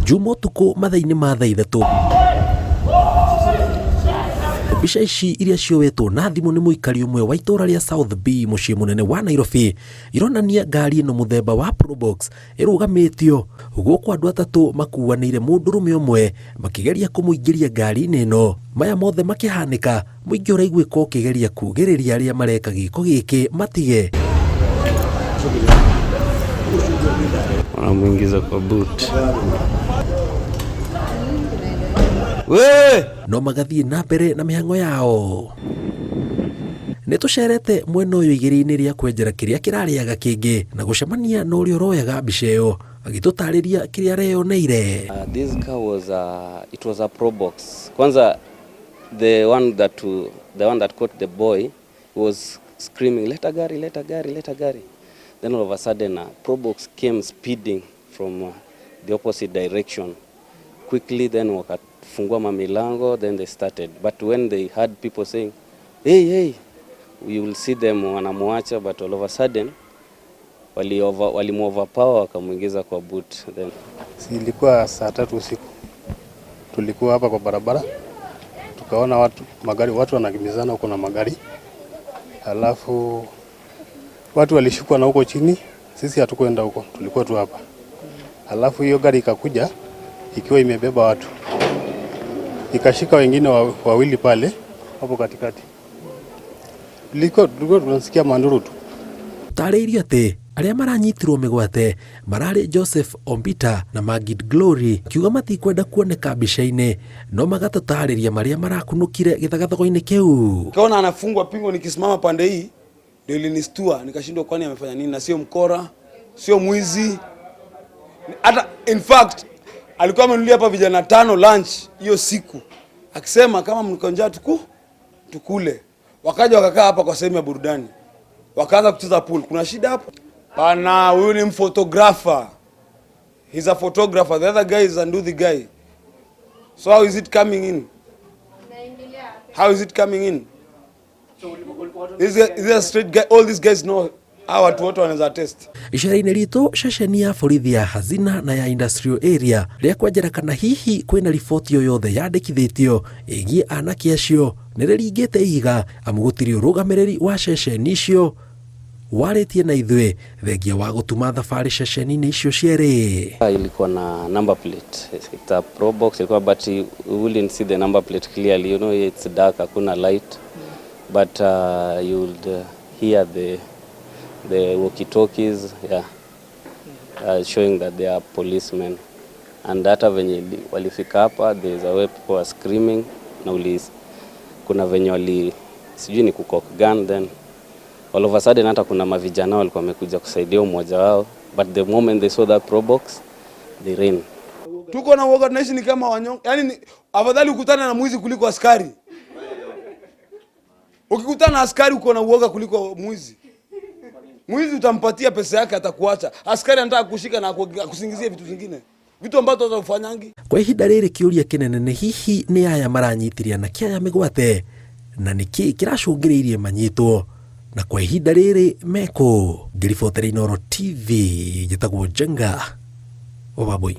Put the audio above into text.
Juma ũtukũ mathaa-inĩ ma thaa 3. Mbica ici iria cioetwo na thimũ nĩ mũikari ũmwe wa itũũra rĩa South B mũciĩ mũnene wa Nairobi ironania ngari ĩno mũthemba wa Probox ĩrũgamĩtio gũkũ andũ atatũ makuanĩire mũndũrũme ũmwe makĩgeria kũmũingĩria ngari-inĩ ĩno. Maya mothe makĩhanĩka mũingĩ ũraiguĩka ũkĩgeria kugĩrĩria arĩa mareka gĩko gĩkĩ matige. Wanamuingiza kwa boot. Wewe! No magathiĩ na mbere na mĩhang'o yao. Nĩ tũcerete mwena ũyũ igĩrĩ-inĩ rĩa kwenjera kĩrĩa kĩrarĩaga kĩngĩ na gũcemania na ũrĩa ũroyaga mbica ĩyo agĩtũtarĩria kĩrĩa areyoneire. This car was a, it was a Probox. Kwanza the one that caught the boy was screaming, "Leta gari, leta gari, leta gari." Then all of a sudden a Probox came speeding from the opposite direction. Quickly then wakafungua mamilango, then they started. But when they heard people saying, "Hey, hey," you will see them wanamuacha, but all of a sudden wali overpower, wakamuingiza kwa boot then. Si ilikuwa saa 3 usiku, tulikuwa hapa kwa barabara, tukaona watu magari, watu wanakimbizana huko na magari, halafu watu walishukwa na huko chini, sisi hatukwenda huko, tulikuwa tu hapa. Halafu hiyo gari ikakuja ikiwa imebeba watu, ikashika wengine wawili pale hapo katikati. Tulikuwa tunasikia manduru tu. Tarĩirio atĩ arĩa maranyitirwo mĩgwate mararĩ Joseph Ombita na Magid Glory, akiuga matikwenda kuoneka mbica-inĩ no magatũtarĩria marĩa marakunũkire gĩthagathago-inĩ kĩu. Kaona anafungwa pingo nikisimama pande hii ndio ilinistua, nikashindwa kwani amefanya nini, na sio mkora, sio mwizi. Hata in fact alikuwa amenunulia hapa vijana tano lunch hiyo siku, akisema kama mko njaa tukule. Wakaja wakakaa hapa kwa sehemu ya burudani, wakaanza kucheza pool. Kuna shida hapo? Pana, huyu ni mphotographer. He's a photographer. The other guy is a nduthi guy. So how is it coming in? How is it coming in? This is a straight guy. All these guys know. Hawa watu wote wanaweza test. Icera-inĩ ritũ ceceni ya borithi ya Hazina na ya Industrial Area rĩa kwenjera kana hihi kwĩna riboti o yothe yandĩkithĩtio ĩgiĩ anake acio nĩ rĩringĩte ihiga, amu gũtirĩ ũrũgamĩrĩri wa ceceni icio warĩtie na ithuĩ thengia wa gũtuma thabarĩ ceceni-inĩ icio cierĩ. Ilikuwa na number plate. It's a Probox ilikuwa, but you wouldn't see the number plate clearly. You know it's dark, hakuna light. But you would hear the walkie-talkies, yeah, showing that they are policemen. And hata venye walifika hapa, there is a way people were screaming na kuna venye wali sijui ni kucock gun, then all of a sudden hata kuna mavijana walikuwa wamekuja kusaidia mmoja wao, but the moment they saw that Probox, they ran. Tuko na uoga, tunaishi ni kama wanyonge. Yaani afadhali ukutane na mwizi kuliko askari. Ukikutana na askari uko na uoga kuliko mwizi. Mwizi utampatia pesa yake atakuacha. Askari anataka kushika na akusingizie vitu vingine. Vitu ambavyo hata ufanyangi. Kwa ihinda rĩrĩ kĩũria kĩnene nĩ hihi nĩ aya maranyitire anake aya mĩgwate na nĩkĩ kĩracũngĩrĩirie manyitwo na kwa ihinda rĩrĩ mekũ. Ngĩribotera Inooro TV, njĩtagwo Njenga Waboi.